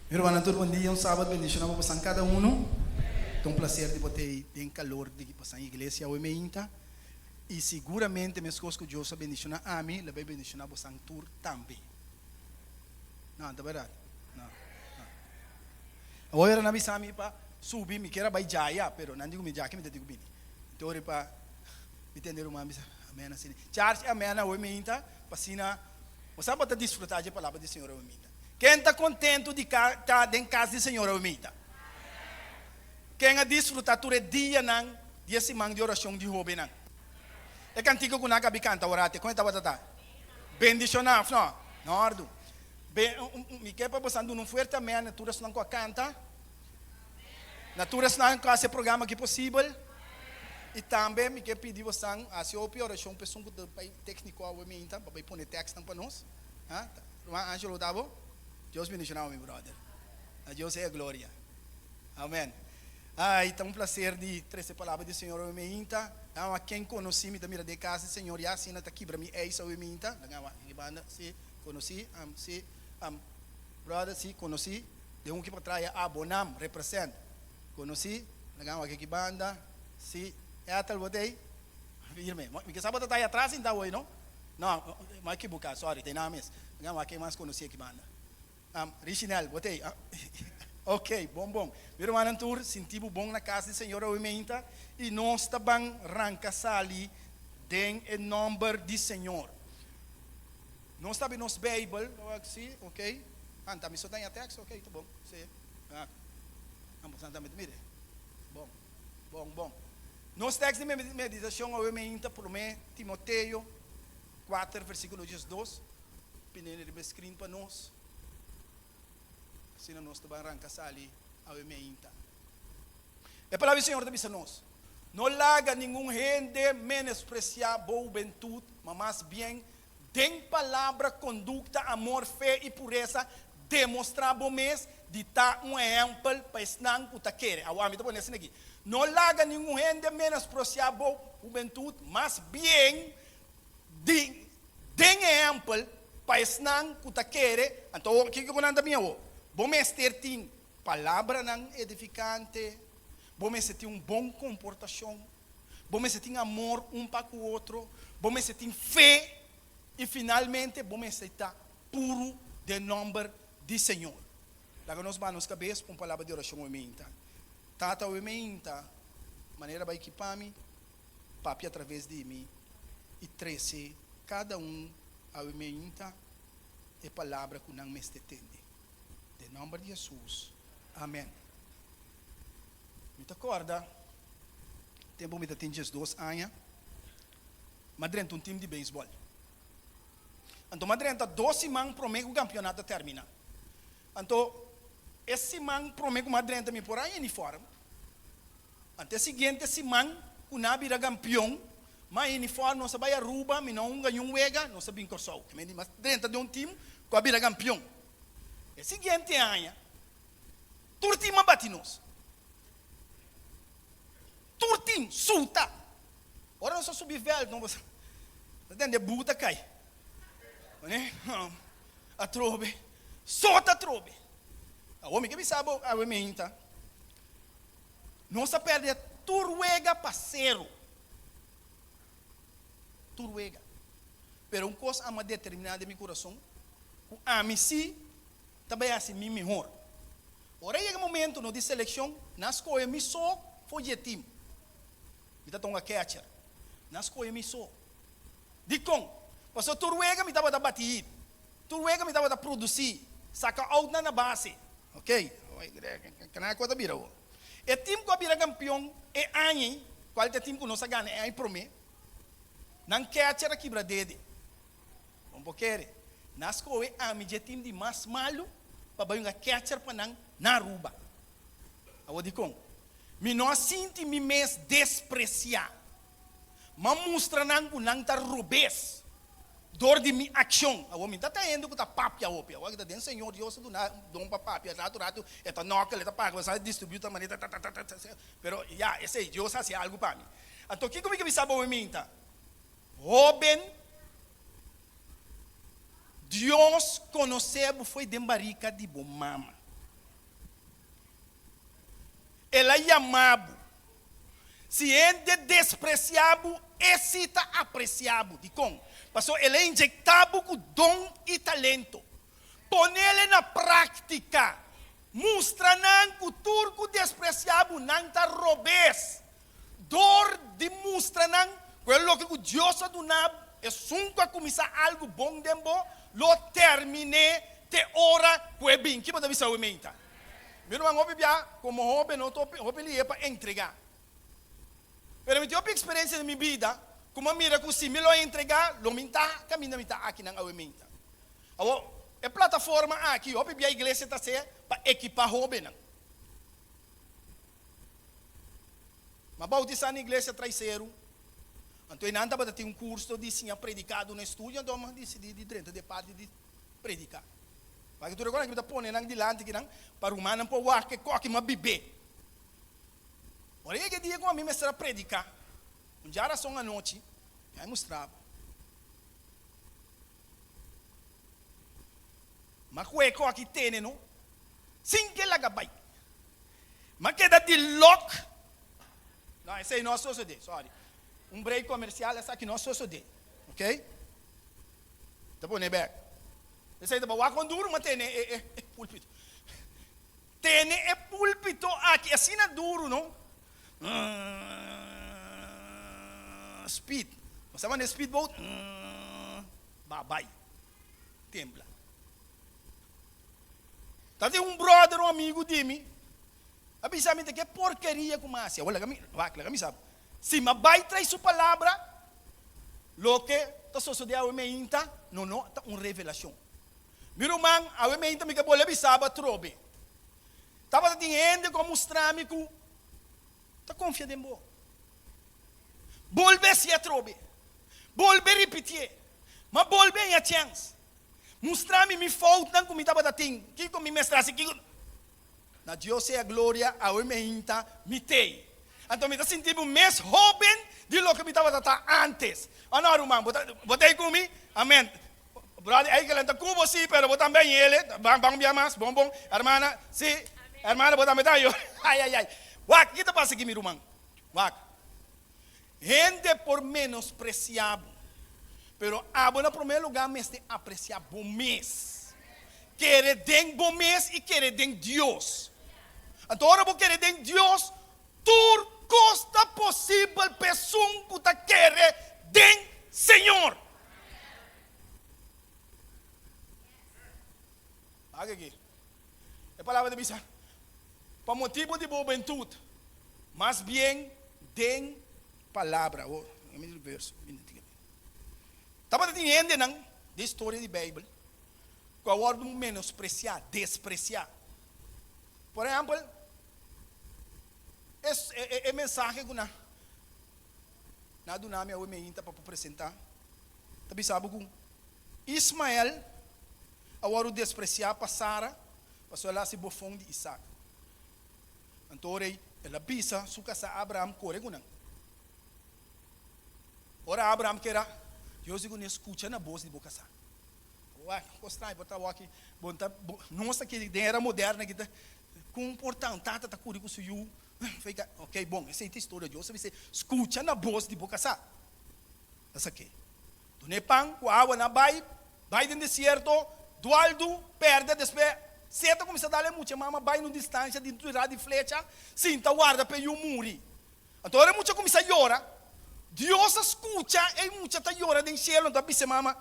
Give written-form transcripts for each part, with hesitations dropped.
Mi rumannan tur bon dia, un sabat bendiciona pa bosan cada uno. Ta un placer di por ta ei den calor di bosan iglesia awe meinta y siguramente mescos cu Dios a bendiciona ami, lo bay bendiciona bosan tur tambe. No, ta berdad? No, no. Awor nan a bisa mi pa subi, mi kier a bay djaya, pero nan di cu mi djaki mi ta di cu bini. Enton ora pa mi tende ruman bisa amen asina. Charge amen awe meinta pa asina bosan por ta disfruta dje palabra di Señor awe meinta. Ken ta kontentu di ta den kas di Señor awemita? Ken a disfrutá tur e dianan di e siman di orashon di hóbennan? E kantika ku nan a kabi kanta orate, kon e tabata ta? Bendishoná, òf no? Na òrdu. Mi ke pa boso duna un fuerte amèn na tur esnan ku a kanta, na tur esnan ku a hasi e programa aki posibel, i tambe mi ke pidi boso hasi hopi orashon pa esun ku ta bai tékniko awemita pa bai pone tèkstnan pa nos. Ruman Angelo ta bo? Dios bendiciona bo mi brother. Na Dios sea gloria. Amen. Ay, ta un placer di trece palabra di Señor awe meinta. Awa ken conoci mi ta mira den cas di Señor ya asina ta kibra mi ijs awe meinta. Laga awa en e banda si conoci am si am brother si conoci den un ki pa trae abonam represent conoci laga awa aki banda si Ethel bo ta ey firme mi ke sa bo ta ta atras inta awe no. No, mi a ekiboká, sorry, ta e nan mes. Mi a wak ken mas konosí aki banda. Richinel, bo ta ei? Ok, bon bon. Mi rumannan tur, sinti bo bon na kas di Señor awe meinta i nos ta ban ranka sali den e nòmber di Señor. Nos ta abri nos Beibel, si, ok. Anta mi so ta haña tekst, ok, ta bon, si. Anta mi ta mira. Bon. Bon, bon. Nos tekst di meditashon awe meinta Promé Timoteo kuater versíkulo diesdos. Pin'e riba e skrin pa nos. Asina nos ta ban ranka sali awe meinta. E palabra di Señor ta bisa nos, No laga ningun hende menospresiá bo hubentut, ma mas bien, den palabra, kondukta, amor, fe i puresa, demostrá bo mes di ta un ehèmpel pa esnan ku ta kere. Awor ami ta pone asina aki, No laga ningun hende menospresiá bo hubentut, mas bien di den ehèmpel pa esnan ku ta kere. Anto kiko ku nan ta bin awor? Bo mester tin palabranan edifikante, bo mester tin un bon komportashon, bo mester tin amor un pa ku otro, bo mester tin fe i finalmente bo mester ta puru den nòmber di Señor. Laga nos baha nos kabes pa un palabra di orashon awe meinta. Tata awe meinta, manera bai kipa mi, papia atraves di mi i trese kada un awe meinta e palabra ku nan mester tende. Den nòmber di Hesus, amen. Mi ta kòrda tempu mi ta tin diesdos aña, m'a drenta un tim di beisbòl. Anto m'a drenta dos siman promé ku kampionato a terminá. Anto e siman promé ku m'a drenta mi por a uniform. Anto e siguiente siman ku nan a bira kampion, m'a uniform, nos a bai Aruba, mi no a hunga niun wega, nos a bin Kòrsou. M'a drenta den un tim ku a bira kampion. E siguiente aña Tur tim a bati nos. Tur tim suta. Ora nos a subi veld, nos a tende bu ta kai. Atrobe, sota atrobe. Awor mi ke bisa bo awe meinta, nos a perde tur wega pa sero. Tur wega. Pero un kos a determiná den mi kurason, ku ami si ta bai hasi mi mihor. Ora yega momento no di seleccion, nan scoge mi so for di e team. Mi ta tonga catcher. Nan scoge mi so. Dicon? Pasobra tur wega mi tabata bati hit. Tur wega mi tabata produci, saca outnan na base. Ok, kena cu a ta bira awor. E team cu a bira campeon e aña ei, cual ta e team cu nos a gana e aña prome, nan catcher a kibra dede. Bon bo kere. Nan a skohe ami dje tim di mas malu pa bai hunga ketcher pa nan na Aruba. Awor dikon? Mi no a sinti mi mes despresiá. M'a mustra nan ku nan ta robes dor di mi akshon. Awor mi ta ta hende ku ta papia hopi. Awor aki ta den Señor Dios a duna don pa papia. Ratu ratu e ta nòkel, e ta paga, e ta distribuí ta manera ta. Pero ya, esei, Dios a hasi algu pa mi. Anto kiko mi ke bisa bo mi ta? Hóben, Dios konosé bo fo'i den barika di bo mama. El a yama bo. Si hende despresiá bo, e sí ta apresiá bo. Dikon? Pasobra el a inyektá bo ku don i talento. Ponele na práktika. Mustra nan ku tur ku despresiá bo, nan ta robes. Dor di mustra nan ku e loke ku Dios a duna bo, esun ku a kuminsá algu bon den bo, lo termin'é te ora ku e bin. Ki bo ta bisa awe meinta? Mi ruman hopi bia komo hoben no ta hopi lihe pa entregá. Pero mi tin hopi eksperensia den mi bida ku mi a mira ku si mi lo a entregá, lo mi ta kaminda mi ta akinan awe meinta. Awor, e plataforma aki hopi bia iglesia ta ser pa ekipá hobennan. Mi a bautisá na iglesia Traiseru. Anto einan tabata tin un kurso di siña prediká duna estudio, anto mi a disidí di drenta di e parti di prediká. Pasobra tur e kosnan ki mi ta pone nan dilanti kinan pa rumannan por wak e koki mi a bib'é. Ora yega e dia ku ami mester a prediká, un djarason anochi, mi a mustra bo. Ma ku e koki tene no, sin ke laga bai. Ma keda di lok. No, esei no a sosodé, sorry. Un break komersial, esaki no a sosodé. Ok? Ta pone bek. Esei ta pa wak kon duru ma tene e e pulpito. Tene e pulpito aki asina duru no. Speed. Bo sa manda e speedboat? Ba bai. Tembla. Ta tin un brother, un amigu di mi, a bisa mi ta ke porkeria ku mi a hasi. Awor laga mi, wak, laga mi sa. Si mi a bai trai su palabra, loke ta sosodé awe meinta no no ta un revelashon. Mi ruman, awe meinta mi ke bolbe bisa bo atrobe. Tabata tin hende ku a mustra mi ku ta konfia den bo. Bolbe hasié atrobe. Bolbe ripitié. Ma bolbe haña chèns. Mustra mi mi foutnan ku mi tabata tin. Kiko mi mester hasi? Kiko. Na Dios sea gloria, awe meinta mi tei. Anto mi ta sinti mi mes hoben di loke mi tabata ta antes. O no, ruman? Bo ta, bo ta ei ku mi? Amen. Brother Eikeland ta ku bo, si, pero bo tambe a yele. Ban, ban un bia mas. Bon, bon. Hermana, si. Hermana, bo tambe ta yo. Ai, ai, ai. Wak, ki ta pasa aki, mi ruman? Wak. Hende por menospresiá bo, pero abo na promé lugá mester apresiá bo mes. Kere den bo mes i kere den Dios. Anto ora bo kere den Dios, tur kos ta posibel pa esun ku ta kere den Señor. Wak aki. E palabra ta bisa, Pa motibu di bo hubentut, mas bien den palabra. Oh, mi di verso. Tabata tin hendenan den historia di Bijbel ku a wòrdu menospresiá, despresiá. Por ehèmpel, e mensahe ku nan a duna mi awe meinta pa por presentá ta bisa bo ku Ismael a wòrdu despresiá pa Sara pasobra el a hasi bofon di Isak. Anto ora ei el a bisa su kasá Abraham kore ku nan. Ora Abraham kera, Dios di kuné, Skucha na bos di bo kasá. Wak, kos straño por ta wak bo ta, nos aki den era moderna aki ta kon por ta un tata ta kuri ku su yu. Fei ka, ok, bon, esei ta historia. Dios a bis'é, Skucha na bos di bo kasá. Esaki. Dun'é pan ku awa na bai bai den desierto, dualdu, pèrdè, despues Seta kuminsá dal e mucha mama bai na un distansha di un tirá di flecha, sinta warda pa e yu muri. Anto ora e mucha kuminsá yora, Dios a skucha e mucha ta yora den shelu, anto a bisa e mama,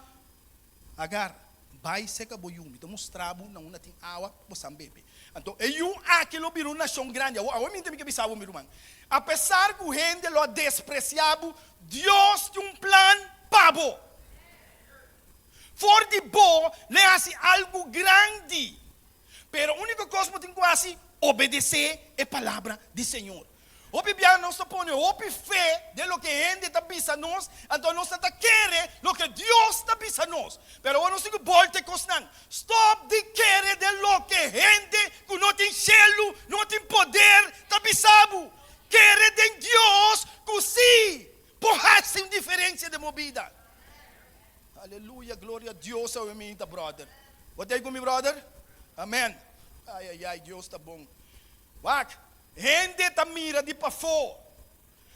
Agar, bai seka bo yu, mi ta mustra bo na unda tin awa pa bo san bebe. Anto e yu aki lo bira un nashon grandi. Awor, awor mi ta mi ke bisa bo, mi ruman, apesar ku hende lo a despresiá bo, Dios tin un plan pa bo. For di bo lo e hasi algu grandi. Pero úniko kos bo tin ku hasi, obedesé e palabra di Señor. Hopi biaha nos ta pone hopi fe den loke hende ta bisa nos, anto nos no ta kere loke Dios ta bisa nos. Pero awor nos tin ku bolta e kosnan. Stòp di kere den loke hende ku no tin shelu, no tin poder ta bisa bo. Kere den Dios ku sí por hasi un diferensia den bo bida. Aleluya, gloria a Dios awe mi ta brother. Bo ta ei ku mi brother? Amen. Ai ai ai, Dios ta bon. Wak. Hende ta mira di pafó,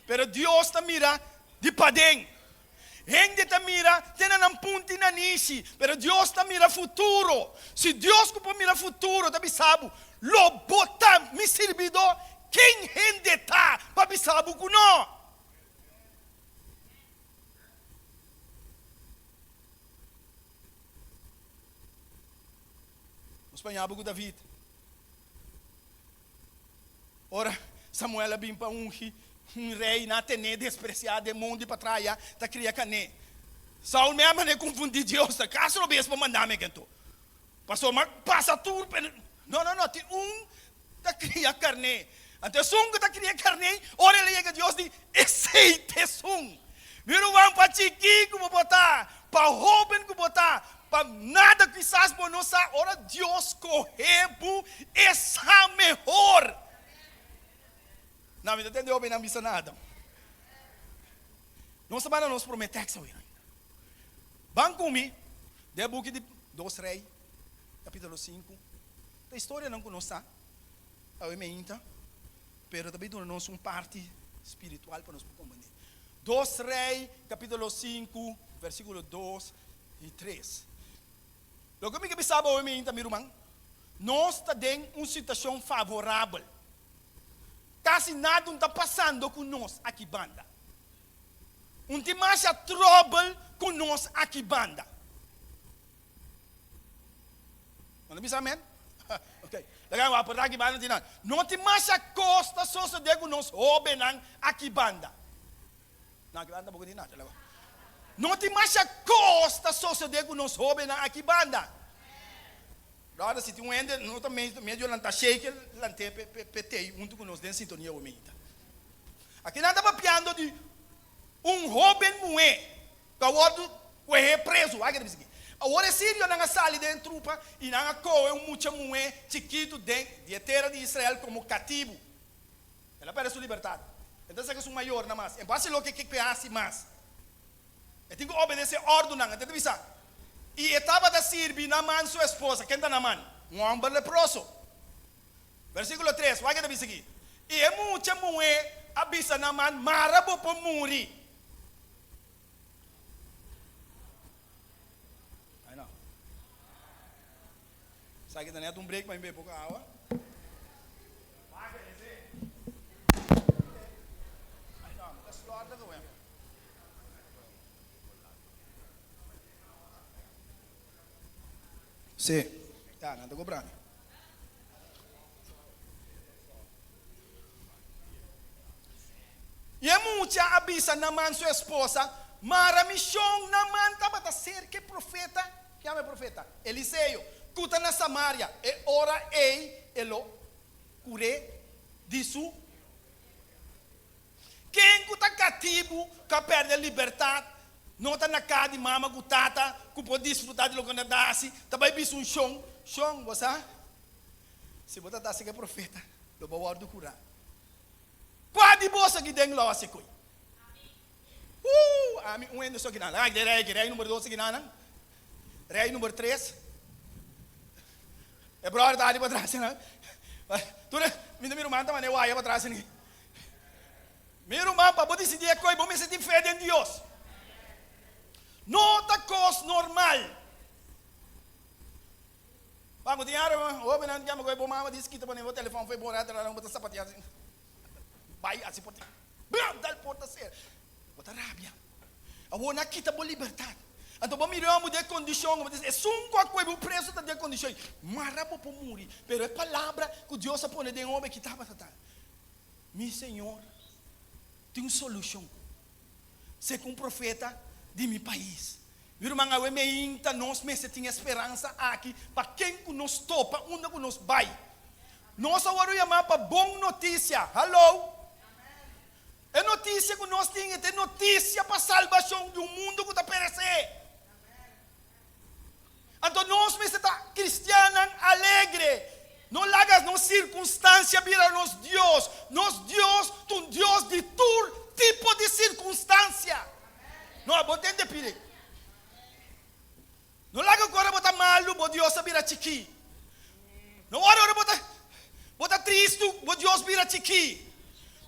pero Dios ta mira di paden. Hende ta mira te na nan punti nanishi, pero Dios ta mira futuro. Si Dios ku por mira futuro ta bisa bo, Lo bo ta mi sirbidó, ken hende ta pa bisa bo ku no? Nos paña bo ku David. Ora Samuel a bin pa ungi un rei, nan a ten'é despresiá den mondi pa traha ta kria kané. Saul mei a manera konfundí Dios, ta kaso lo bes pa manda mi aki anto? Pasobra mi a pasa tur pe. No, no, no, tin un ta kria karné. Anto esun ku ta kria karné, ora el a yega Dios di, Esei ta esun. Mi ruman, pa chikí ku bo por ta, pa hóben ku bo ta, pa nada kisas bo no sa, ora Dios skohe bo, e sa mehor. Na, mi ta tende hóbennan bisa nada. Nos ta bai na nos promé tèks awe. Ban ku mi den e buki di Dos Rei, kapítulo sinku. Ta historianan ku nos sa awe meinta, pero ta bai duna nos un parti spiritual pa nos por komprendé. Dos Rei, kapítulo sinku, versíkulo dos i tres. Loke mi ke bisa bo awe meinta, mi ruman, nos ta den un situashon favorabel. Kasi nada no ta pasando ku nos aki banda. Un tin masha tròbel ku nos aki banda. Bo no bisa amen? Ok. Laga mi wak por aki banda tin nan. No tin masha kos ta sosodé ku nos hóbennan aki banda. No, aki banda tampoko tin nada. Laga. No tin masha kos ta sosodé ku nos hóbennan aki banda. Brother, si tin un hende no ta medio lantá shake, lant'é p'e tei huntu ku nos den sintonia awe meinta. Aki nan ta papiando di un hóben muhé ku a wòrdu kuehé prezu. Wak e ta bisa aki. Awor e sirionan a sali den trupa i nan a kohe un mucha muhé chikitu den di e tera di Israel komo katibu. El a pèrdè su libertat. E ta saka su mayornan mas. E bo hasi loke ke hasi mas. E tin ku obedesé òrdunan. E ta bisa, I e tabata sirbi Naman su esposa. Ken ta Naman? Un hòmber leproso. Versíkulo tres, wak e ta bisa aki, I e mucha muhé a bisa Naman, Mara bo por muri. Ai no. Esaki ta net un break pa mi bebe poko awa. Ai no, mi ta slòrda ku wèm. Sí, ya, nan ta kobra mi. I e mucha a bisa Naman su esposa, Mara mi shon Naman tabata serka e profeta, ki yama e profeta? Eliseo, ku ta na Samaria. E ora ei e lo kur'é di su. Ken ku ta katibu ku a pèrdè libertat no ta na ka di mama ku tata ku por disfrutá di loke nan ta hasi, ta bai bisa un shon, Shon, bo sa, si bo ta ta seka e profeta, lo bo wòrdu kurá. Kua di boso aki den lo hasi koi? Huu! Ami un hende so kinan. Laga aki rei aki, rei number dos kinan, rei number tres. E bròder ta ali patras kinan. Tur e, mi ta mira un man ta manda e waya patras kinan. Mi ruman, pa bo disidí e koi, bo mester tin fe den Dios. No ta kos normal. Pa ku tin ara hóbennan yama ku e bo mama dis kita pone bo telefòn for e bo rato bo ta sapatia asin. Bai asi por ti. Bam! Dal porta sera. Bo ta rabia. Awor nan a kita bo libertat. Anto bo mira e hòmber den e kondishon, bo ta bisa, esun ku a kohe bo preso ta den e kondishon ei. Mara bo por muri. Pero e palabra ku Dios a pone den e hòmber aki tabata ta. Mi Señor tin un solucion. Seca un profeta di mi pais. Mi ruman, awe meinta nos mester tin e speransa aki pa ken cu nos topa unda cu nos bay. Nos a worde yama pa bon noticia. Hallo! E noticia cu nos tin e ta e noticia pa salbacion di un mundo cu ta perece. Anto nos mester ta cristiannan alegre. No laga nos circunstancia bira nos Dios. Nos Dios ta un Dios di tur tipo di circunstancia. No, abo tende pidi. No laga cu ora bo ta malu bo Dios a bira chikí. No ora ora bo ta bo ta tristu bo Dios. Dios bira chikí.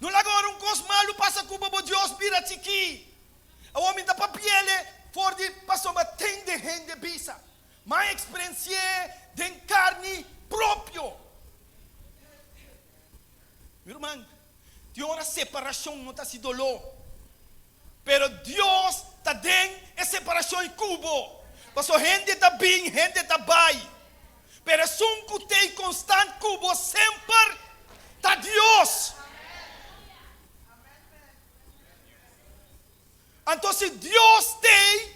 No laga ora un kos malu pasa ku bo, bo Dios bira chikí. Awor mi ta papiele for di pasobra tende hende bisa. M'a eksperensi'é den karni propio. Mi ruman, tin ora separashon no ta hasi doló, pero Dios ta den e separashon ei ku bo. Pasobra hende ta bin, hende ta bai, pero esun ku t'ei konstant ku bo semper ta Dios. Anto si Dios t'ei,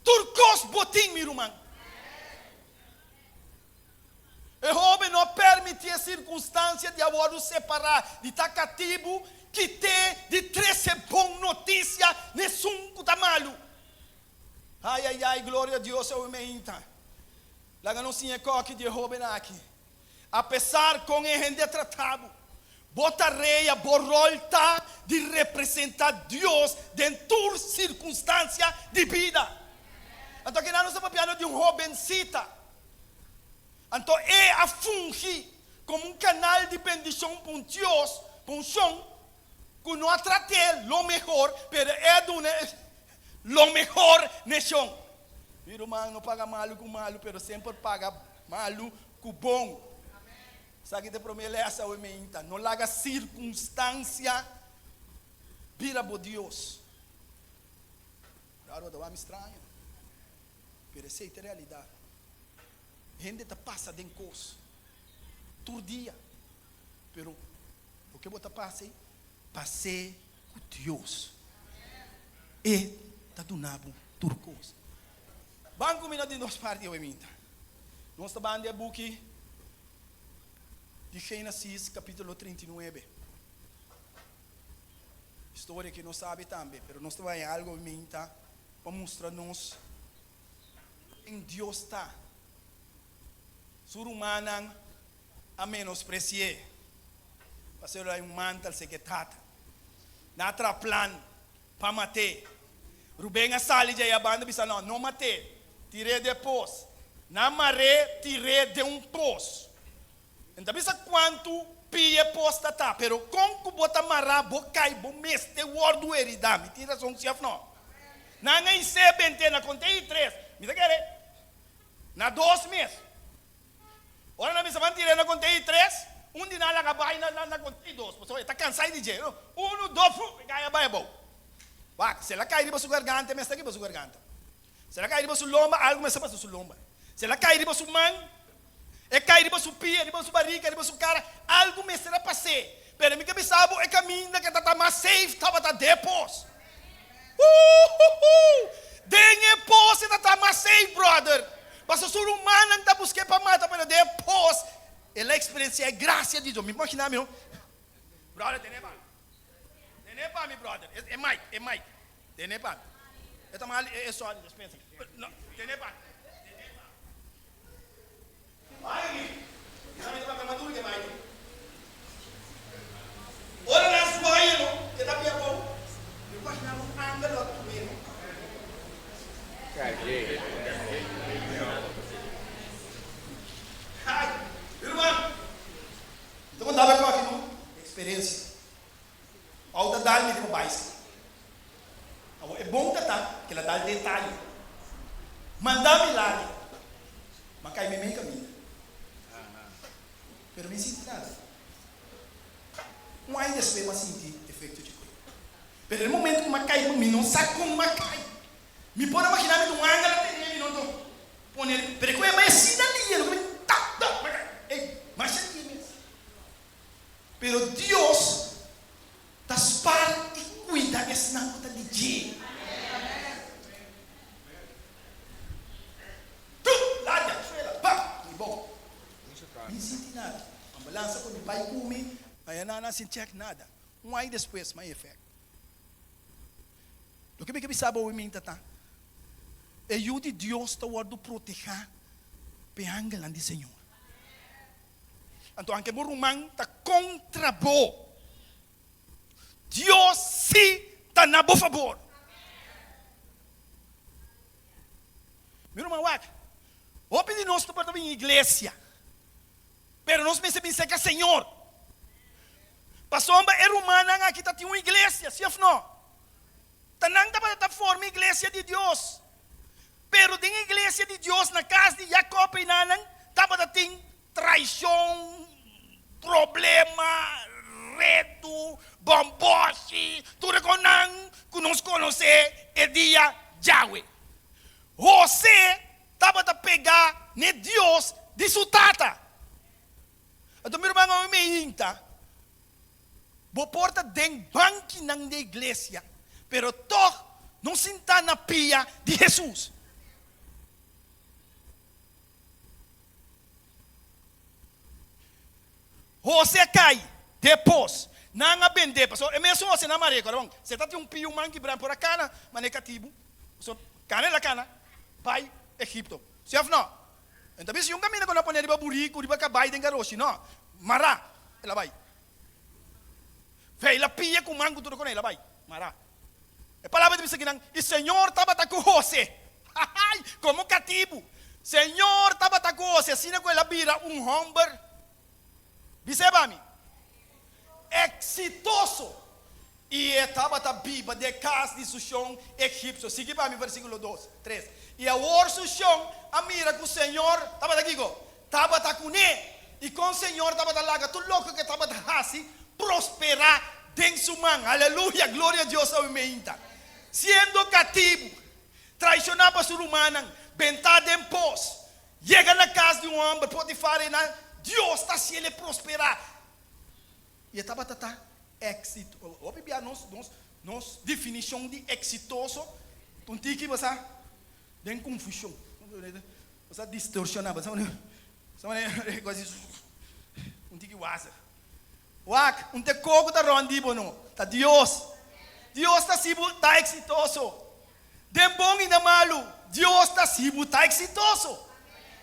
tur kos bo tin, mi ruman. E hoben no a permití e sirkunstansia di a wòrdu separá di ta katibu kit'é di trese bon notisia n'esun ku ta malu. Ai, ai, ai, gloria a Dios awe meinta. Laga nos siña e kòki di e hoben aki. Apesar kon e hende a trata bo, bo tarea, bo ròl ta di representá Dios den tur sirkunstansia di bida. Anto akinan nos ta papiando di un hobensita. Anto e a fungi komo un kanal di bendishon pa un Dios, pa un shon ku no a trat'é lo mehor, pero e a duna lo mehor n'e shon. Mi ruman, no paga malu ku malu, pero semper paga malu ku bon. Esaki ta e promé lès awe meinta. No laga sirkunstansia bira bo Dios. Raro, ta wak mi straño, pero esei ta e realidat. Hende ta pasa den kos tur dia, pero loke bo ta pasa ei, pas'é ku Dios. E ta duna bo tur kos. Ban ku mi na di nos parti awe minta. Nos ta ban di e buki di Génesis kapítulo 39. Historia ku nos sabi tambe, pero nos ta bai algu awe minta pa mustra nos ken Dios ta. Su rumannan a menospresi'é, pasobra el a un mantel seke tata. Nan a traha plan pa mat'é. Ruben a sali djei a banda bisa, No, no mat'é, tir'é den pos. Nan mar'é, tir'é den un pos. N ta bisa kuantu pia e pos ta ta, pero kon ku bo ta mará bo kai bo mester wòrdu heridá. Mi tin rason si òf no? Nan a his'é bent'é na konté i tres, mi ta kere na dos mes. Ora nan bisa ban tir'é na konté i tres, un di nan laga bai na na konté i dos, pasobra e ta kansá di dje. Unu, dos, fu, e kai a bai abou. Wak, si el a kai riba su garganta, e mester riba su garganta. Si el a kai riba su lomba, algu mester pasa su lomba. Si el a kai riba su man, e kai riba su pia, riba su barika, riba su kara, algu mester a pas'é. Pero mi ke bisa bo, e kaminda ke ta ta mas safe tabata den e pos. Uhuhu! Den e pos e ta ta mas safe, brother. Pasobra su rumannan ta busk'é pa mata, pero den e pos el a eksperensiá e grasia di Dios. Mi imaginá mi, no? Brother, tene pa mi. Tene pa mi, brother. E mic, e mic. Tene pa mi. E ta mal, e sorry, dispensa. No, tene pa mi. Tene pa mi. Bai mi. Kisa mi ta papia mas duru ke bai mi. Ora nan suaye no, ke ta pia bou, mi imagina un angel lo a tum'é no. Ai, mi ruman, mi ta konta bo aki no, eksperensia. Ou ta dal mi riba bicycle. Awor e bon ta ta ke la dal detaye. Manda mi lari. Ma kai meimei kaminda. Pero mi sinti nada. Un aña despues mi a sinti efecto dje koi. Pero e momento ku mi a kai riba mi no sa kon mi a kai. Mi por a magina mi ta un angel a tene mi no to pone riba. Pero e koi a bai asina lihe lo ke mi tap tap mi a kai. Ey masha lihe mes. Pero Dios ta spar i kuida esnan ku ta di dje. Tu, laria, suela, pa, mi bon. Mi sinti nada. Ambulansa ku mi bai ku mi, ma nan a sin chèk nada. Un aña despues, mi a efèkt. Loke mi ke bisa bo mi ta, e Yu di Dios ta wòrdu protehá pa e angelnan di Señor. Anto anke bo ruman ta kontra bo, Dios sí ta na bo fabor. Mi ruman, wak, hopi di nos ta por ta bin iglesia, pero nos mester bin serka Señor. Pasobra e rumannan aki ta tin un iglesia, si òf no? Ta nan tabata ta forma iglesia di Dios. Pero den iglesia di Dios na kas di Jakòb einanan tabata tin traishon, problema, redu, bòmbòshi, tur e kosnan ku nos konosé e dia djawe. Hosé tabata pegá n'e Dios di su tata. Anto mi ruman awe mi hinta, bo por ta den bankinan di e iglesia, pero tòg no sintá na pia di Hesus. Hose a kai den pos, nan a bend'é, pasobra e mesun hose nan mar'é. Kòrda bon, si e ta tin un pia un man kibrá, por a kana manera katibu, pasobra kana el a kana bai Egipto, si òf nò? E no ta bisa yun kaminda ku nan pone riba buriku, riba kabai den garoshi, no. Mará, el a bai. Veila pia ku man ku tur kone, el a bai. Mará. E palabra ta bisa kinan, I Señor tabata ku Hose. Hahay! Komo katibu. Señor tabata ku Hose asina ku el a bira un hòmber, bis'é pa mi, eksitoso. I e tabata biba den e kas di su shon egipsio. Sigui pa mi versíkulo dos, tres. I awor su shon a mira ku Señor tabata kiko? Tabata kuné. I kon Señor tabata laga tur loke ku e tabata hasi prosperá den su man. Aleluya! Gloria a Dios awe meinta. Siendo katibu, traishoná pa su rumannan, bentá den pos, yega na kas di un hòmber, Potifar, i nan Dios ta hasiel e prosperá. I e tabata ta éksito. Hopi bia nos nos nos definishon di eksitoso ta un tiki basá den konfushon, basá distorshoná, basá manera un tiki wazig. Wak, un te koko ta rònt di bo no, ta Dios. Dios ta hasi bo ta eksitoso. Den bon i den malu, Dios ta hasi bo ta eksitoso.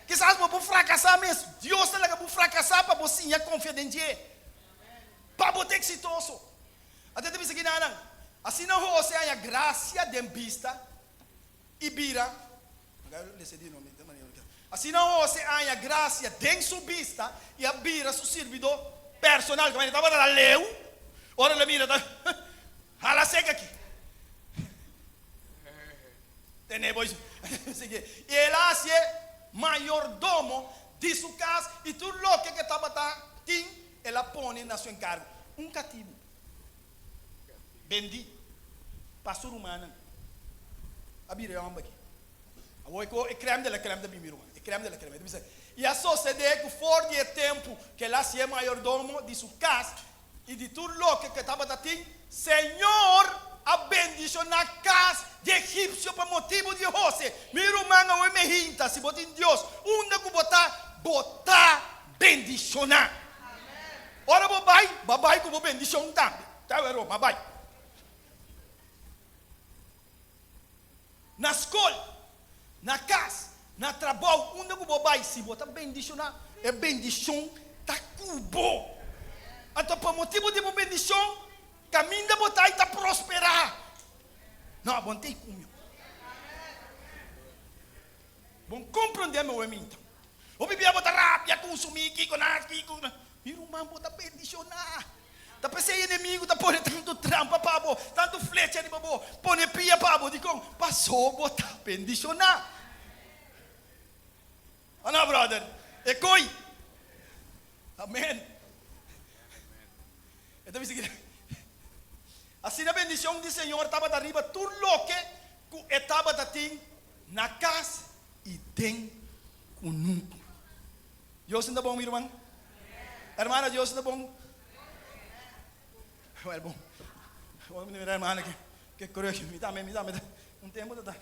Kisas bo por frakasá mes, Dios ta laga bo frakasá pa bo siña konfia den dje, pa bo ta eksitoso. Anto e ta bisa kinanan, Asina Hose haña grasia den bista i bira, Asina Hose haña grasia den su bista i a bira su sirbidó personal. Kaminda e tabata ta leu, ora el a mira ta hala sek aki. Tene bo sigui. I el a hasié mayordomo di su kas i tur loke ku e tabata tin el a pone na su enkargo. Un katibu bendí pa su rumannan a bira e hòmber aki. Awor e ko e krèm de la krèm ta bin mi ruman, e krèm de la krèm. E ta bisa, I a sosodé ku for di e tempu ku el a hasié mayordomo di su kas i di tur loke ku e tabata tin, Señor a bendishoná kas di egipsio pa motibu di Hose. Mi ruman, awe mi hinta, si bo tin Dios, unda ku bo ta, bo ta bendishoná. Ora bo bai, bo a bai ku bo bendishon tambe. Ta wèr bo, ma bai. Na skol, na kas, na trabou, unda ku bo bai, si bo ta bendishoná, e bendishon ta ku bo. Anto pa motibu di bo bendishon, kaminda bo ta i ta prosperá. No, bo no ta ei ku mi. Bo no komprondé mi oe minta. Hopi bia bo ta rabia, kunsumí, kiko na, kiko na. Mi ruman, bo ta bendishoná. Ta p'esei enemigu ta pone tantu trampa pa bo, tantu flecha riba bo, pone pia pa bo. Dikon? Pasó bo ta bendishoná. O no, bròder? E koi. Amèn. E ta bisa kila, Asina bendishon di Señor tabata riba tur loke ku e tabata tin na kas i den kunuku. Dios ta bon, mi ruman? Hermana, Dios ta bon? Wel bon. Bon, mi hermana ke ke kruk, mi tambe, mi tambe un tempo ta ta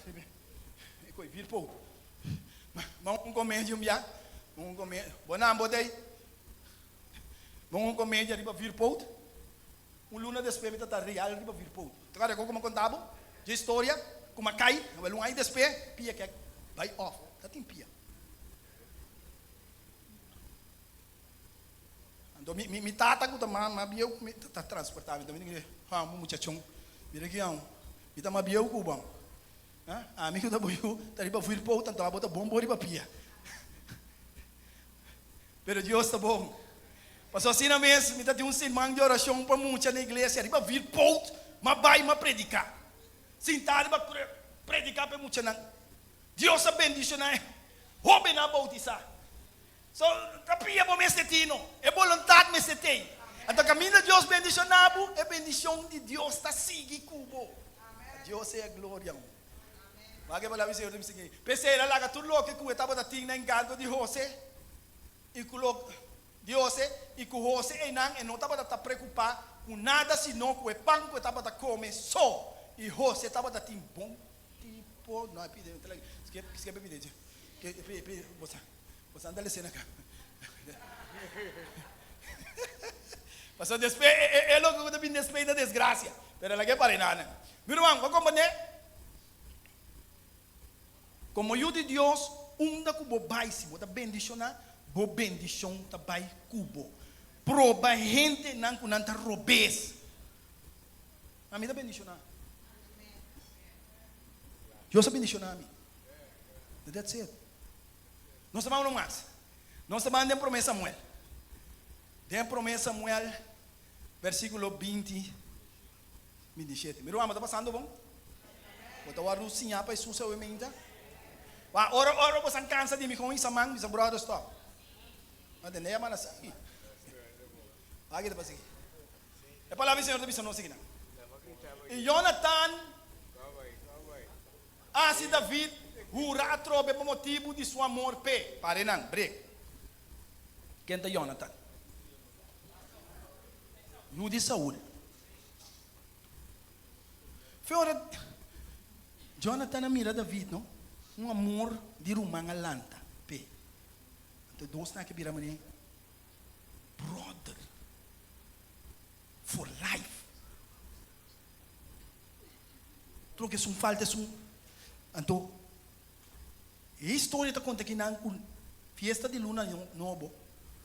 e koi vir pou. Ma un komedia un bia, un komedia. Bo nan bo tei. Bo un komedia riba vir pout. Un luna despues mi ta ta real riba vir pout. Ta kòrda ku mi konta bo dje historia ku mi a kai, wel un aña despues pia kek bai òf. Ta tin pia. Anto mi, mi, mi tata ku ta ma, ma bieu ku mi ta, ta transportá mi. Ta mi di, Ha, un muchachon, mira ki aun, mi ta ma bieu ku bo. Ha, ami ku ta bo yu ta riba vuurpoot, anto abo ta bon bo riba pia. Pero Dios ta bon. Pasobra asina mes mi ta tin un siman di orashon pa mucha na iglesia riba vierpoot, m'a bai m'a prediká. Sintá riba kruk, prediká pa e muchanan. Dios a bendishoná e hóbennan a boutisá. So, ta pia bo mester tin no. E boluntat mester tei. Anto kaminda Dios bendishoná bo, e bendishon di Dios ta sigui ku bo. A Dios sea gloria. Wak e palabra di Señor ta bisa aki. P'esei el a laga tur loke ku e tabata tin na enkargo di Hose i ku lo di Hose, i ku Hose einan e no tabata ta preokupá ku nada sino ku e pan ku e tabata kome so. I Hose tabata tin bon tipo, no e pidi, skebe pidi, bo. Bo anda lese na ka. Pasobra despues e loke ku ta bini despues ta desgrasia. Pero el a ke para enanan. Mi ruman, bo komprendé? Komo yu di Dios, unda ku bo bai, si bo ta bendishoná, bo bendishon ta bai ku bo. Proba hendenan ku nan ta robes. Ami ta bendishoná. Dios a bendishoná mi. That's it. Nos ta ban uno mas. Nos ta ban den Promé Samuel. Den Promé Samuel, versíkulo 20, 27. Mi ruman, bo ta pasando bon? Bo ta wòrdu siñá pa Hesus awe meinta? Wak, ora, ora bo san kansa di mi kon hisa man, bisa, Brother, stop. No tende ya mana sigui. Wak kita pa sigui. E palabra di Señor ta bisa nos sigui nan. I Jonatan Asi David hura atrobe pa motibu di su amor p'e. Pare nan, brek. Ken ta Jonatan? Yu di Saul. Fe ora Jonatan a mira David, no, un amor di ruman a lanta p'e. Anto e dosnan aki a bira manera brother for life. Tur loke esun falta esun. Anto e historia ta konta kinan ku fiesta di luna nobo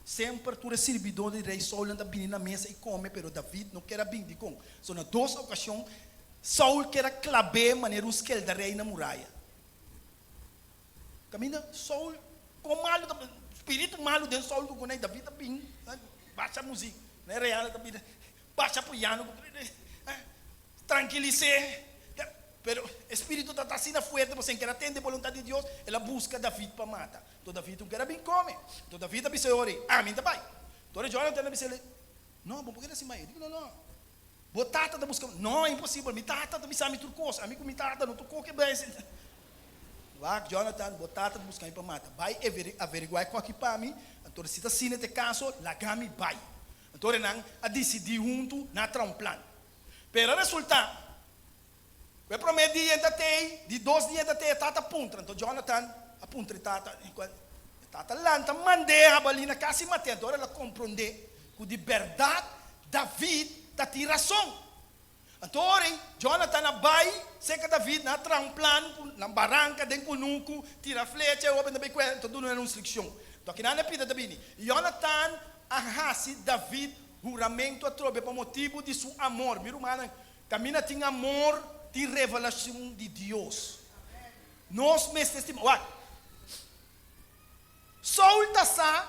semper tur e sirbidó di rei Saul nan ta bini na mesa i kome pero David no ker a bin. Dikon? So na dos okashon Saul ker a klab'é manera un skeldarei na muraya. Kaminda Saul kon malu ta spiritu malu den Saul ku konei David ta bin basha muzik na e real ta bin basha piano Trankilis'é. Pero e spiritu ta asina fuerte pasobra e ker a tende boluntat di Dios, el a buska David pa mata. Anto David un ker a bin kome. Anto David a bisa e ora ei, Ami ta bai. Anto ora Jonatan a bisa el, No, bo por keda sin bai. E di, No, no, bo tata ta buska mi. No, imposibel, mi tata ta bisa mi tur kos. Ami ku mi tata no ta koke bai. Wak, Jonatan, bo tata ta buska mi pa mata. Bai averiguá e koki pa mi. Anto si ta asina ta e kaso, laga mi bai. Anto ora nan a disidí huntu, nan a traha un plan. Pero a resultá ku e promé dia e ta tei, di dos dia e ta tei, e tata puntra. Anto Jonatan a puntra e tata, e tata lanta mand'é habalí na kas i mat'é. Anto ora el a komprondé ku di bèrdat David ta tin rason. Anto ora ei Jonatan a bai serka David, nan a traha un plan ku nan baranka den kunuku, tira flecha, e hopi ta bai kué, anto duna nan un instrukshon. Anto akinan e pida ta bini. Jonatan a hasi David Huramentu atrobe pa motibu di su amor. Mi rumannan, kaminda tin amor, tin revelashon di Dios. Nos mester stima. Wak, Saul ta sa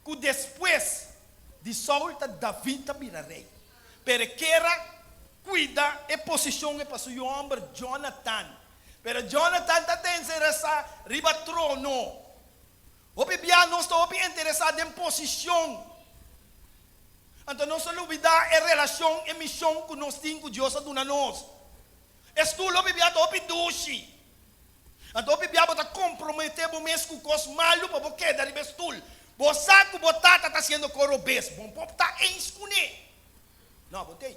ku despues di Saul ta David ta bira rei. Pero e kier a kuida e posishon e pa su yu hòmber Jonatan. Pero Jonatan ta interesá riba trono. Hopi bia nos ta hopi interesá den posishon. Anto nos ta lubidá e relashon, e mishon ku nos tin ku Dios a duna nos. E stul hopi bia ta hopi dushi. Anto hopi bia bo ta komprometé bo mes ku kos malu pa bo keda riba e stul. Bo sa ku bo tata ta hasiendo kos robes. Bo por ta eens kuné. No, bo t'ei.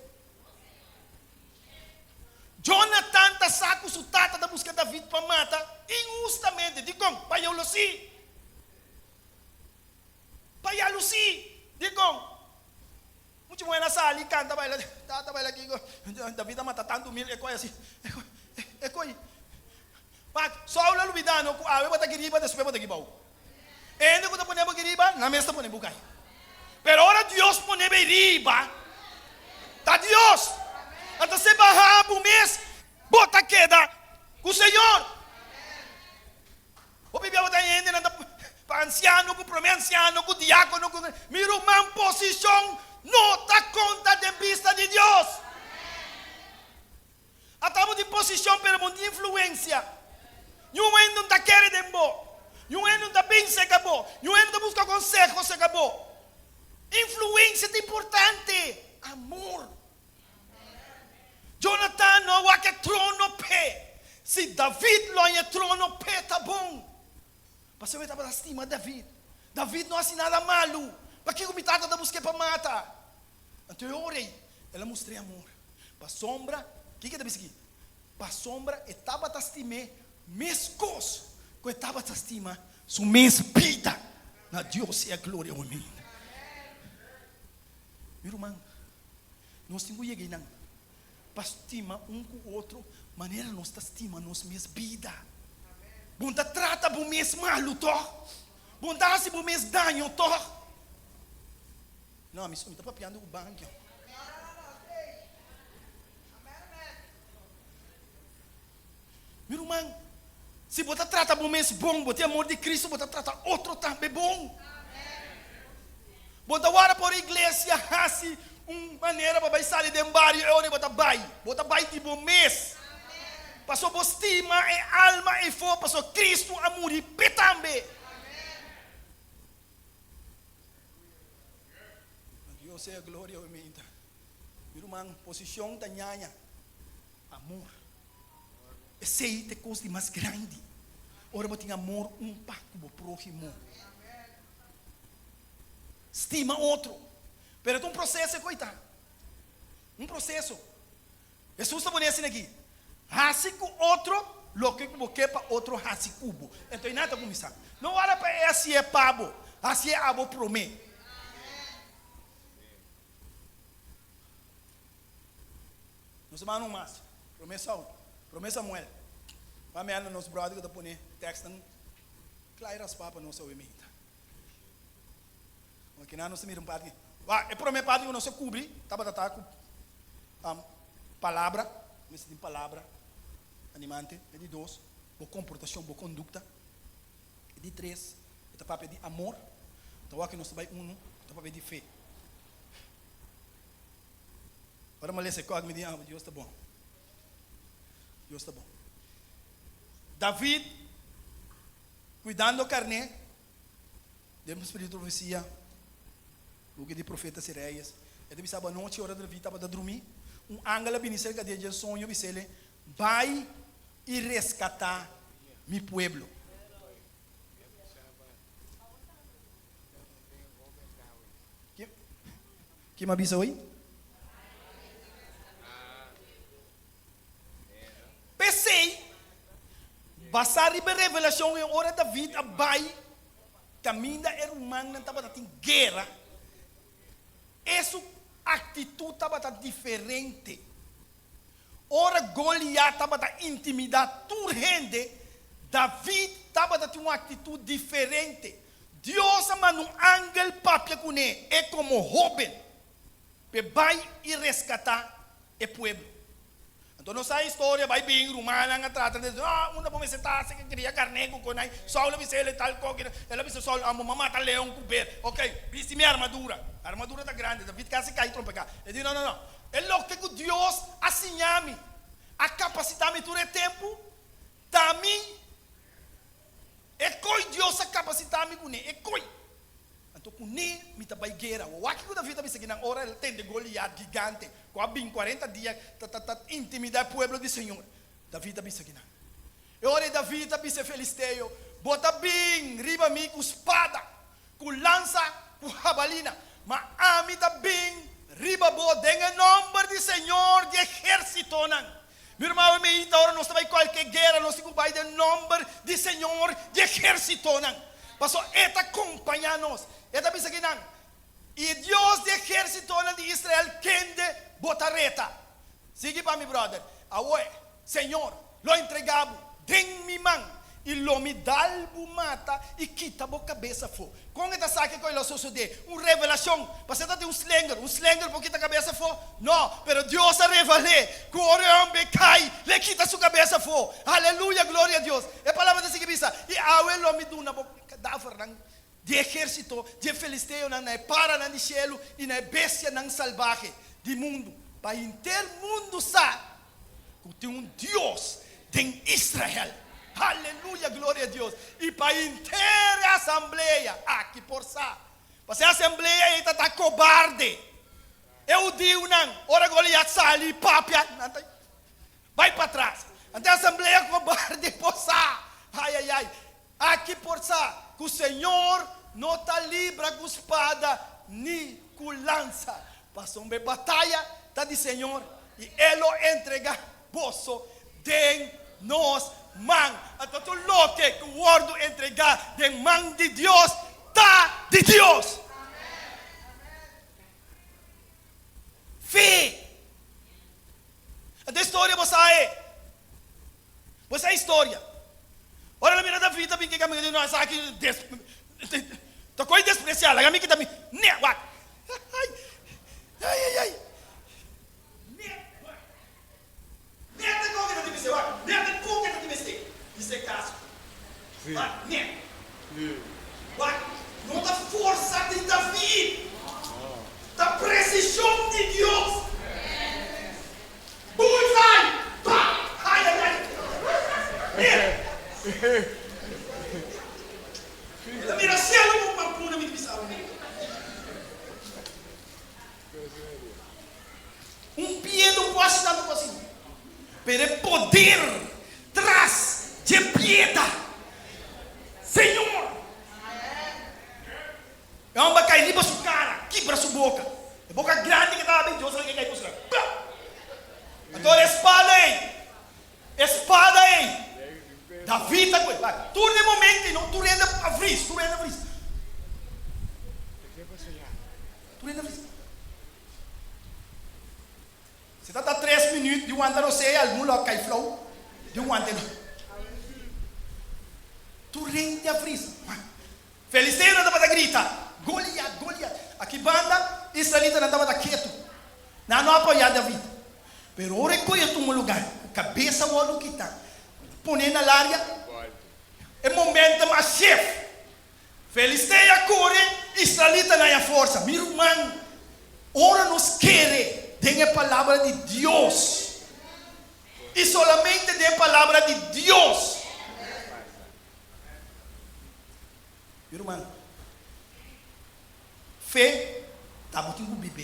Jonatan ta sa ku su tata ta buska David pa mata inhustamente. Dikon? Pa yalusí. Pa yalusí. Dikon? Mucha muhé na sali kanta baila, tata baila kiko, David a mata tantu mil, e koi asi, e koi. Pak, Saul a lubidá no ku awe bo ta aki riba, despues bo ta aki bou. E hende ku ta pone bo aki riba, nan mes ta pone bo kai. Pero ora Dios pone bo riba, ta Dios. Anto si baha bo mes, bo ta keda ku Señor. Hopi bia bo ta hende nan ta. Pa ansiano ku promé ansiano ku diákono ku mi ruman posishon no ta konta den bista di Dios. Ata bo tin posishon pero bo no tin influensia. Niun hende no ta kere den bo. Niun hende no ta bin serka bo. Niun hende no ta buska konseho serka bo. Influensia ta importante. Amor. Jonatan no a wak e trono p'e. Si David lo haña e trono p'e ta bon. Pasobra e tabata stima David. David no hasi nada malu. Pakiko mi tata ta busk'é pa mata? Anto e ora ei, el a mustr'é amor. Pasobra, kiko e ta bisa aki? Pasobra e tabata stim'é meskos ku e tabata stima su mes bida. Na Dios sea gloria awe. Mi ruman, nos tin ku yega einan pa stima un ku otro manera nos ta stima nos mes bida. Bo no ta trata bo mes malu tòg? Bo no ta hasi bo mes daño tòg? No, mi ta papiando ku bankio. Mi ruman, si bo ta trata bo mes bon, bo tin amor di Cristo, bo ta trata otro tambe bon. Bo ta wara por iglesia hasi un manera pa bai sali den bario e ora bo ta bai. Bo ta bai di bo mes. Paso bo stima e alma efo, paso Cristo a muri p'e tambe. Dios sea gloria hoy meinta. Mi ruman, posicion ta ñaña. Amor. Esei ta e kos di mas grandi. Ora bo tin amor un pa ku bo próhimo. Stima otro. Pero ta un proseso e koitá. Un proseso. Hesus ta pone asina aki, Hasi ku otro loke ku bo ke pa otro hasi ku bo. Enton e nan ta kuminsá. No wara pa e hasié pa bo, hasié abo promé. Nos a manda un mas. Promé Saul, promé Samuel. Pa mi nos brother ku ta pone tekstnan kla i raspá pa nos awe meinta. Oke, nan nos ta mira un parti. Wak, e promé parti ku nos a kubri tabata ta ku palabra, mester tin palabra animante. E di dos, bo komportashon, bo kondukta. E di tres, e ta papia di amor. Ta wak ku nos ta bai unu, ta papia di fe. Ora mi a lesa e kòt mi di, ah, Dios ta bon. Dios ta bon. David, kuidando karné, den un spiritu di profesia, buki di Profetas i Reyes, e ta bisa, Anochi ora David tabata drumí, un angel a bini serka di e dje soño bis'el, Bai i reskatá mi pueblo. Ki mi a bisa hoy? P'esei, basá riba e revelashon ei, ora David a bai kaminda e rumannan tabata tin guera, e su aktitut tabata diferente. Ora Goliat tabata intimidá tur hende, David tabata tin un aktitut diferente. Dios a manda un angel papia kuné, e komo hóben, p'e bai i reskatá e pueblo. Anto nos sa e historia, bai bin, rumannan a trata di, Ah, unda bo mester ta si ke kria karné ku konai? Saul a bisa el e tal koki. El a bisa Saul, Amo, m'a mata leon ku ber. Oké, bisti mi armadura. Armadura ta grandi, David kasi kai trompeká. E di, No, no, no. E loke ku Dios a siña mi, a kapasitá mi tur e tempu, ta mi. E koi Dios a kapasitá mi kuné, e koi. Anto kuné mi ta bai guera. Wak kiko David a bisa kinan ora el a tende Goliat gigante ku a bin kuarenta dia ta ta ta intimidá e pueblo di Señor. David a bisa kinan. E ora ei David a bisa e filisteo, Bo ta bin riba mi ku spada, ku lansa, ku habalina, ma ami ta bin riba bo den e nòmber di Señor di ehérsitonan. Mi ruman, awe meita ora nos ta bai kualke guera, nos tin ku bai den nòmber di Señor di ehérsitonan, pasobra E ta kompañá nos. E ta bisa kinan, E Dios di ehérsitonan di Israel kende bo ta reta. Sigui pa mi, bròder. Awe, Señor lo entregá bo den mi man. I lo mi dal bo mata i kita bo kabes afó. Kon e ta sa kiko lo sosodé? Un revelashon. Pasobra ta tin un slenger. Un slenger por kita kabes afó? No. Pero Dios a revel'é ku ora e hòmber kai, lo e kita su kabes afó. Aleluya! Gloria a Dios! E palabra ta sigui bisa, I awe lo mi duna bo kadavernan di ehérsito di e filisteonan na e paranan di shelu i na e bestianan salbahe di mundu, pa henter mundu sa ku tin un Dios den Israel. Aleluya, gloria a Dios! I pa henter e asamblea aki por sa, pasobra e asamblea ei ta ta kobarde. E hudiunan, ora Goliat sali i papia, nan ta bai patras. Anto e asamblea kobarde por sa, ai, ai, ai, Aki por sa ku Señor no ta libra ku spada ni ku lansa, pasobra e bataya ta di Señor i E lo entregá boso den nos man. Anto tur loke ku wòrdu entregá den man di Dios ta di Dios. Fe. Anto e storia bo sa e. Bo sa historia. Ora lo mira David ta bin ke kaminda di no esaki des ta koi despresiá laga mi kita mi ne wak ai ai ai ai ne wak ne ta koke ta tin mester wak ne ta koke ta tin mester di se kaso wak ne wak no ta forsa di David ta presishon di Dios. Bullseye! Pa! Ai ai ai! Mira! Mi ta mira cielo ku pampuna mi ta bisa awe. Un piedra un kuasi tantu ku asina. Pero e poder tras dje piedra. Señor! E homber a kai riba su kara, kibra su boka. E boka grandi ke tabata bin, Dios a laga e kai ku su kara. Pla! Anto e spada ei, e spada ei, David a kohe. Tur den momento ei no, tur hende a vris, tur hende a vris. Tur hende a vris. Si ta ta tres minuut di wanta rosea, algun lo a kai flou di wanta e. Tur hende a vris. Filisteonan tabata grita, Goliat! Goliat! Aki banda, israelitanan tabata ketu. Nan no a apoyá David. Pero ora e koe a tuma lugá, ku kabes a wòrdu kitá, pon'é na laria, e momentum a shef. Filisteo a kore, israelitanan a forsa. Mi ruman, ora nos kere den e Palabra di Dios, i solamente den e Palabra di Dios, Mi ruman, fe ta bo tin ku bib'é.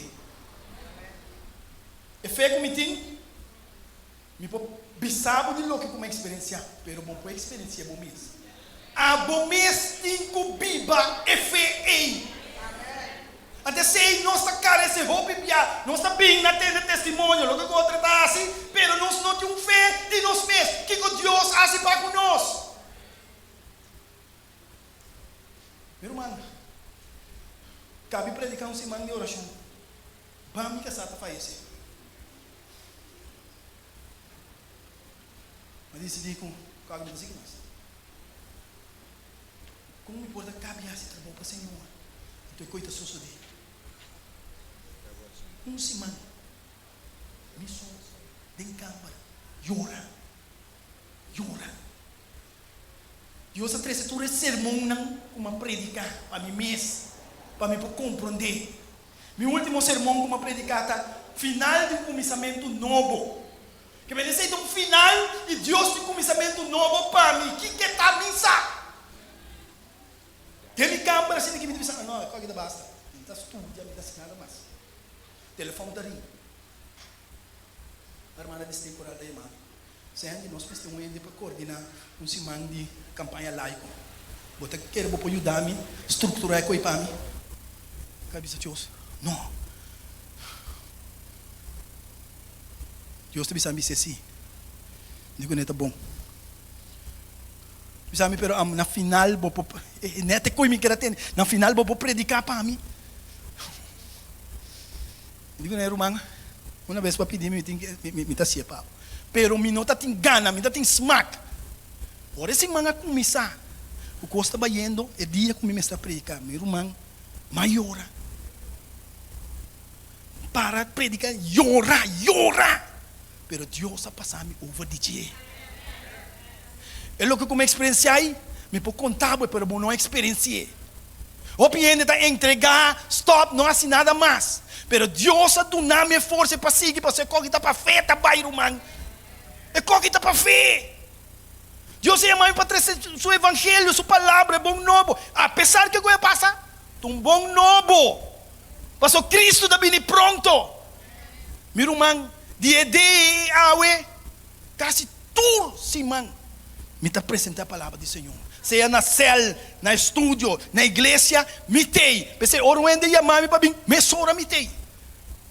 E fe ku mi tin, mi por bisa bo di loke ku mi a eksperensiá, pero bo por eksperensi'é bo mes. Abo mes tin ku biba e fe ei. Anto esei nos ta karese hopi bia. Nos ta bin na tende testimonio loke ku otro ta hasi, pero nos no tin un fe di nos mes. Kiko Dios hasi pa ku nos? Mi ruman, kabi prediká un siman di orashon, ba mi kasá ta fayesé. Mi a disidí ku kabi no ta sigui mas. Kon mi por ta kabi hasi trabou pa Señor? Anto e koi ta sosodé. Un siman mi so den kamber yora, yora. Dios a trese tur e sermonnan ku mi a prediká pa mi mes, pa mi por komprondé. Mi último sermon ku mi a prediká ta Final di un Kuminsamentu Nobo. Ke mester esei ta un final i Dios tin kuminsamentu nobo pa mi. Kiko ta mi sa? Den mi kamber asina ki mi ta bisa, No, e koki ta basta. Mi ta studia, mi ta hasi nada mas. Telefòn ta ring. Un hermana di Stay Coral ta yama mi. Sandy, nos mester un hende pa koordiná un siman di kampaña laiko. Bo ta kere bo por yuda mi strukturá e koi pa mi? Mi a bisa Dios, No. Dios ta bisa mi si. Mi di ku ne ta bon. Bisa mi pero na final bo por net e koi mi keda tende. Na final bo por prediká pa mi. Mi di ku ne ruman, una bes bo a pidi mi mi tin mi ta hasié pa bo. Pero mi no ta tin gana, mi ta tin smak. Ora e siman a kuminsá, ku kos ta bayendo, e dia ku mi mester a prediká, mi ruman m'a yora. Para prediká, yora, yora! Pero Dios a pasa mi over di dje. E loke ku mi eksperensiá ei, mi por konta bo, pero bo no a eksperensi'é. Hopi hende ta entregá, stòp, no hasi nada mas. Pero Dios a duna mi e forsa pa sigui, pasobra e koki ta pa fe ta bai, ruman. E koki ta pa fe. Dios a yama mi pa trese su evangelio, su palabra, e bon nobo. Apesar ke ku a pasa, ta un bon nobo. Pasobra Cristo ta bini pronto. Mi ruman, di e dia ei awe, kasi tur siman mi ta presenta e palabra di Señor. Sea na sèl, na estudio, na iglesia, mi t'ei. P'esei ora un hende yama mi pa bin, mesora mi t'ei.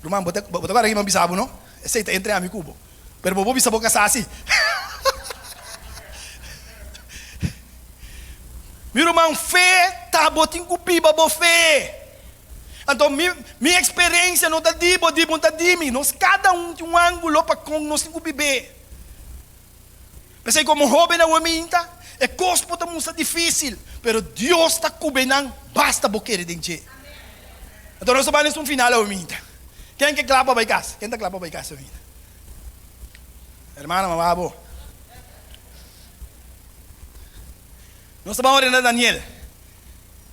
Ruman, bo ta bo ta kòrda ki mi a bisa bo, no? Esei ta entre ami ku bo. Pero bo por bisa bo kasá si. Mi ruman, fe ta bo tin ku biba bo fe. Anto mi mi eksperensia no ta di bo, di bo no ta di mi. Nos kada un tin un ángulo pa kon nos tin ku bib'é. P'esei komo hóben awe minta, e kos por ta mustra difísil, pero Dios ta kub'é nan basta bo kere den dje. Anto nos ta bai nes un final awe minta. Ken ke kla pa bai kas? Ken ta kla pa bai kas awe minta? Hermana, mama bo. Nos ta bai ora na Daniel.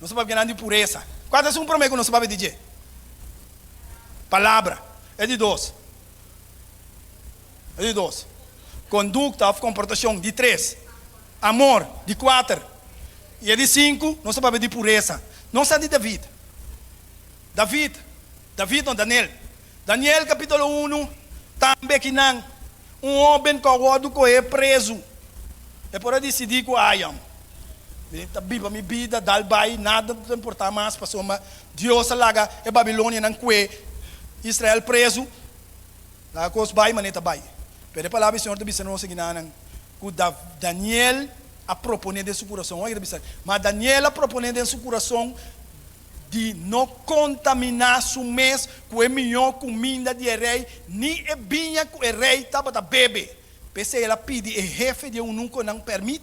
Nos ta papia nan di puresa. Kua ta esun promé ku nos ta papia di dje? Palabra. E di dos. E di dos. Kondukta òf komportashon. Di tres. Amor. Di kuater. I e di sinku, nos ta papia di puresa. Nos sa di David. David, David no, Daniel. Daniel kapítulo unu, tambe kinan un hóben ku a wòrdu kohé prezu. E por a disidí ku ayam. Mi ta biba mi bida, dal bai, nada ta importá mas, pasobra Dios a laga e babilonianan kue Israel prezu. Laga kos bai manera ta bai. Pero e palabra di Señor ta bisa nos akinanan ku Daniel a proponé den su kurason. Wak e ta bisa, Ma Daniel a proponé den su kurason di no kontaminá su mes ku e mihó kuminda di e rei ni e biña ku e rei tabata bebe. P'esei el a pidi e hefe di e eunukonan pèrmit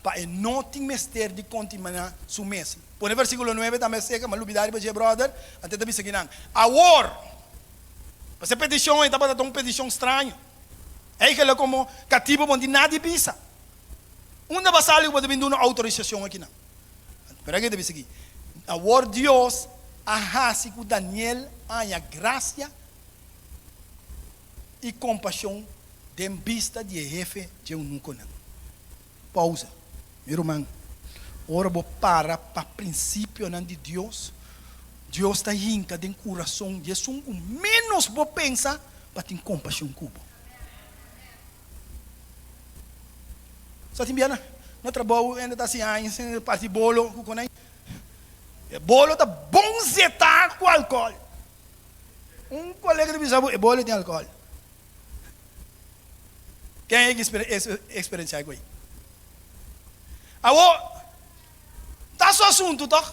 pa e no tin mester di kontaminá su mes. Pone versíkulo nuebe tambe seka, mi a lubidá riba dje, bròder. Anto e ta bisa kinan, Awor! Pasobra e petishon ei tabata ta un petishon straño. Eigentlik komo katibu bo no tin nada di bisa. Unda bo a sali ku bo ta bin duna outorisashon akinan? Pero aki ta bisa aki, Awor Dios a hasi ku Daniel haña grasia i kompashon den bista di e hefe dje eunukonan. Pousa. Mi ruman, ora bo para pa prinsipionan di Dios, Dios ta hinka den kurason di esun ku ménos bo pensa pa tin kompashon ku bo. Sa tin bia na trabou hende ta hasi aña sin parti bolo ku konai. E bolo ta bon zetá ku alkòl. Un kolega ta bisa bo e bolo tin alkòl. Ken a eksperensiá ku ei? Awor, ta su asuntu tòg.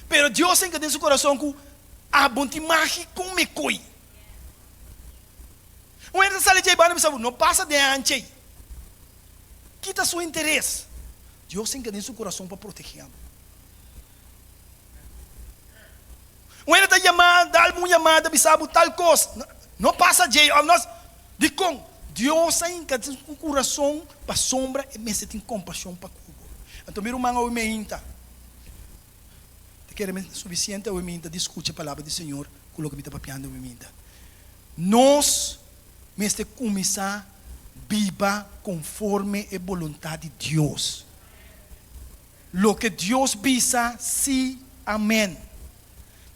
Pero Dios a hinka den su kurason ku abo tin magi kome koi. Un hende ta sali djei banda bisa bo, no pasa den hanchi ei. Ki ta su interes? Dios hinka den su kurason pa protegé abo. Un hende ta yama, da algun yamada bisa bo tal kos, no pasa djei òf no. Dikon? Dios a hinka den su kurason pasobra e mester tin kompashon pa ku bo. Anto mi ruman awe meinta ta kere mi sufisiente awe meinta di skucha e palabra di Señor ku loke mi ta papiando awe meinta. Nos mester kuminsá biba konforme e boluntat di Dios. Loke Dios bisa, sí, amèn.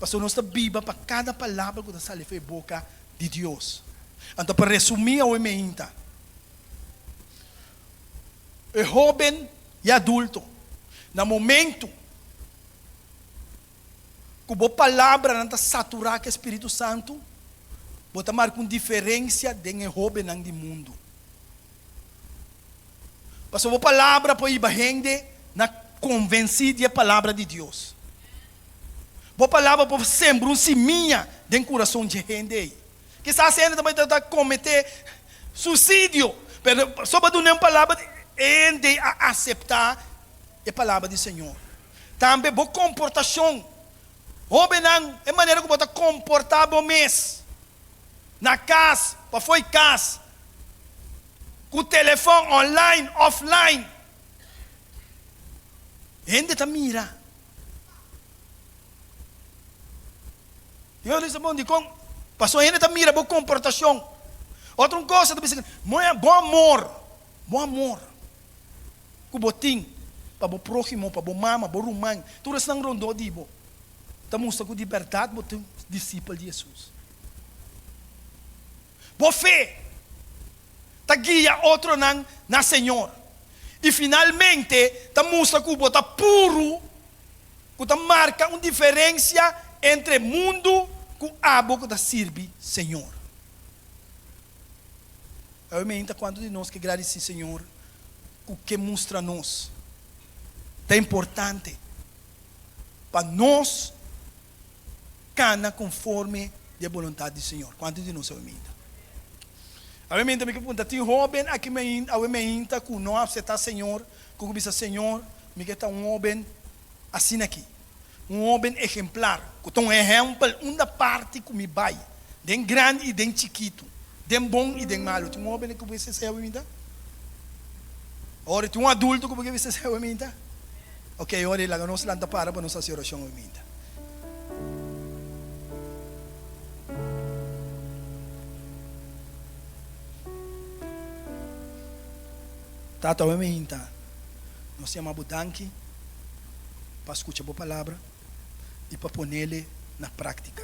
Pasobra nos ta biba pa kada palabra ku ta sali for e boka di Dios. Anto pa resumí awe meinta, e hóben i adulto, na momentu ku bo palabranan ta saturá ku e Spiritu Santu, bo ta marka un diferensia den e hóbennan di mundu. Pasobra bo palabra por hiba hende na konvensí di e palabra di Dios. Bo palabra por sembra un simia den kurason dje hende ei. Kisas hende ta bai ta kometé suisidio, pero pasobra bo duna un palabra. Hende a aseptá e palabra di Señor. Tambe bo komportashon. Hóbennan, e manera ku bo ta komportá bo mes na kas, pafó i kas, ku telefòn, online, offline, hende ta mira. Dios bisa bon, dikon? Pasobra hende ta mira bo komportashon. Otro un kos ta bisa, bo amor, bo amor ku bo tin pa bo próhimo, pa bo mama, bo ruman, tur esnan rondó di bo, ta mustra ku di bèrdat bo ta un disipel di Hesus. Bo fe ta guia otronan na Señor i finalmente ta mustra ku bo ta puru, ku ta marka un diferensia entre mundu ku abo ku ta sirbi Señor. Awe meinta kuantu di nos ke gradisí Señor ku ke mustra nos ta importante pa nos kana konforme di e boluntat di Señor? Kuantu di nos awe meinta? Awe meinta mi ke punta, tin hóben aki awe meinta ku no a aseptá Señor, ku ku bisa, Señor, mi ke ta un hóben asina aki, un hóben ehemplar, ku ta un ehèmpel unda parti ku mi bai, den grandi i den chikitu, den bon i den malu. Tin un hóben ku bo ke bisa esei awe minta? Ora tin un adulto ku bo ke bisa esei awe minta? Ok, ora laga nos lanta para pa nos hasi orashon awe minta. Tata, awe minta nos yama bo danki pa skucha bo palabra i pa ponele na práktika.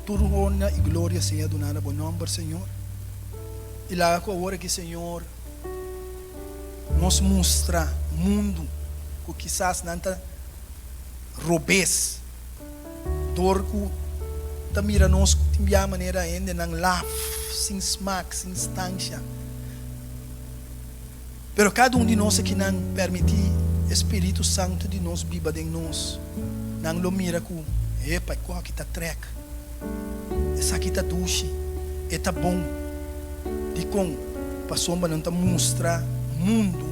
Tur honra i gloria sea duná na bo nòmber, Señor. I laga ku awor aki, Señor, nos mustra mundu ku kisas nan ta robes dor ku ta mira nos ku tin bia manera hendenan laf, sin smak, sin stansha. Pero kada un di nos akinan permití e Spiritu Santu di nos biba den nos, nan lo mira ku, Epa, e kòki ta trèk. Esaki ta dushi. E ta bon. Dikon? Pasobra nan ta mustra mundu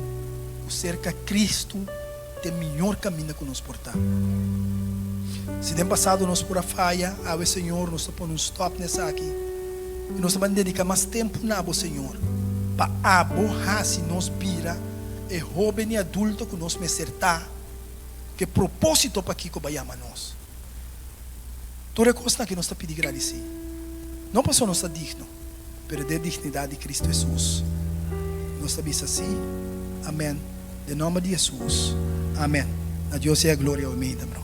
ku serka Kristu ta e mihor kaminda ku nos por ta. Si den pasado nos por a faya, awe, Señor, nos ta pone un stòp na esaki i nos ta ban dediká mas tempu na Bo, Señor, pa Abo hasi nos bira e hóben i adulto ku nos mester ta, ku e propósito pakiko Bo a yama nos. Tur e kosnan aki nos ta pidi gradisí, no pasobra nos ta digno, pero den e dignidat di Kristu Hesus nos ta bisa sí, amèn, den nòmber di Hesus, amèn. Na Dios sea gloria awe meinta, bro.